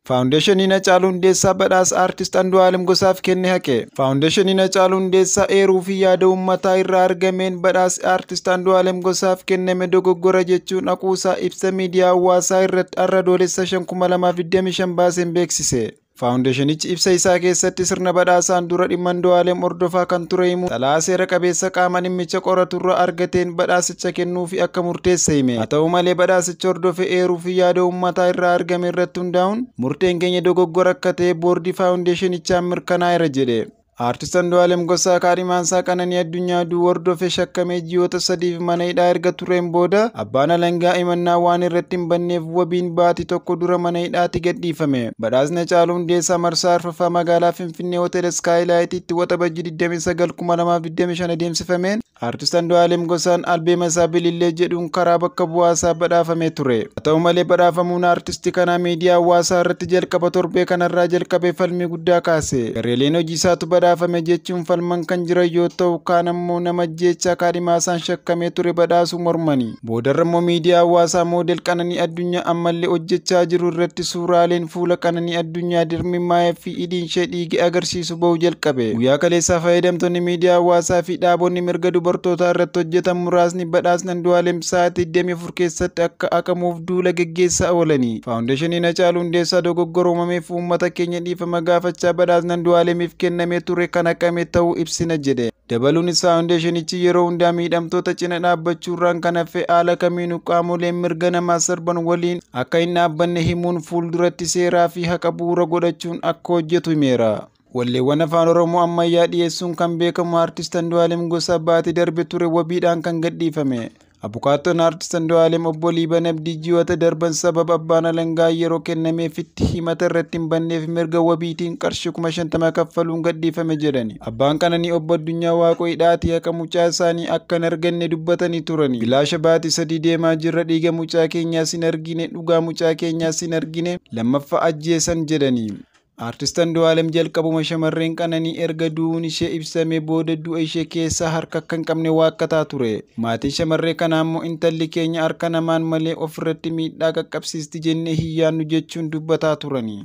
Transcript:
Faawundeeshiniin Hacaaluu Hundeessaa badhaasa Aartist Andu'aalem Gosaaf kenne haqe. Faawundeeshiniin Hacaaluu Hundeessaa eeruu fi yaada uummataa irraa argameen badhaasi Aartist Andu'aalem Gosaaf kenname dogoggora jechuun haquusaa ibsa miidiyaa hawaasaa irratti har'a Adoolessa 5, 2025 baaseen beeksise. Faawundeeshinichi ibsa isaa keessatti sirna badhaasaan dura dhimma Andu'aalem hordofaa kan ture himu, xalayaa seera qabeessa qaama dhimmicha qoraturraa argateen badhaasicha kennuufi akka murteesse hime. Haa ta'u malee, badhaasicha hordofee eeruu fi yaada uummataa irraa argame irratti hundaa'uun murteen keenya dogoggora akka ta'e boordii faawundeeshinichaan mirkanaa'eera jedhe. Aartist Andu'aalem Gosaa kaadhimaansaa Qananii Addunyaa du'uu hordofee shakkamee ji'oota 3f mana hidhaa erga tureen booda, abbaan alangaa himannaa waan irratti hin banneef wabiin baatii tokko dura mana hidhaatti gadhiifame. Badhaasni Hacaaluu Hundeessaa marsaa arfaffaa magaalaa Finfinnee Hoteela Iskaayilaayitiitti Waxabajjii 29, 2025 adeemsifameen Aartist Andu'aalem Gosaan albeema isaa Bilillee jedhuun karaa bakka bu'aasaa badhaafamee ture. Haa ta'u malee, badhaafamuun aartistii kanaa miidiyaa hawaasaa irratti jalqaba torbee kanarraa jalqabee falmii guddaa kaase. Gareeleen hojii isaatu badhaafame jechuun falman kan jiran yoo ta'u, kaan ammoo nama ajjeechaa kaadhimaasaan shakkamee ture badhaasuu mormani. Boodarra immoo miidiyaa hawaasaa moodel Qananii Addunyaa ammallee hojjechaa jiru irratti suuraaleen fuula Qananii Addunyaa dirmimmaa'ee fi hidhiin ishee dhiige agarsiisu bahuu jalqabe. Guyyaa kaleessaa fayyadamtoonni miidiyaa hawaasaa fi dhaabonni mirga dubartootaa irratti hojjetan muraasni badhaasni Andu'aalem sa'aatii 24 keessatti akka haqamuuf duula geggeessaa oolani. Faawundeeshiniin Hacaaluu Hundeessaa dogoggora uumameef uummata keenya dhiifama gaafachaa, badhaasni Andu'aalemiif kennamee ture kan haqame ta'uu ibsina jedhe. Dabaluunis faawundeeshinichi yeroo hundaa miidhamtoota cina dhaabbachuurraan kan hafe haala kamiinuu qaamoleen mirga namaa sarban waliin akka hin dhaabbanne himuun, fuulduratti seeraa fi haqa bu'uura godhachuun akka hojjetu himeera. Walleewwan Afaan Oromoo ammayyaa dhiyeessuun kan beekamu Aartist Andu'aalem Gosaa baatii darbe ture wabiidhaan kan gadhiifame. Abukaattoon Aartist Andu'aalem Obbo Liiban Abdii ji'oota darban sababa abbaan alangaa yeroo kennameefitti himata irratti hin banneef mirga wabiitiin qarshii 50,000 kaffaluun gadhiifame jedhani. Abbaan Qananii Obbo Addunyaa Waaqoo hidhaatii haqa mucaa isaanii akka hin arganne dubbatanii turani. "Bilaasha baatii 3 deemaa jirra, dhiiga mucaa keenyaas hin argine, dhugaa mucaa keenyaas hin argine, lammaffaa ajjeesan" jedhani. Aartist Andu'aalem jalqabuma shamarreen Qananii erga du'uun ishee ibsamee booda du'a ishee keessaa harka akka hin qabne waakkataa ture. Maatiin shamarree kanaa immoo intalli keenya harka namaan malee ofirratti miidhaa qaqqabsiisti jennee hin yaadnu jechuun dubbataa turani.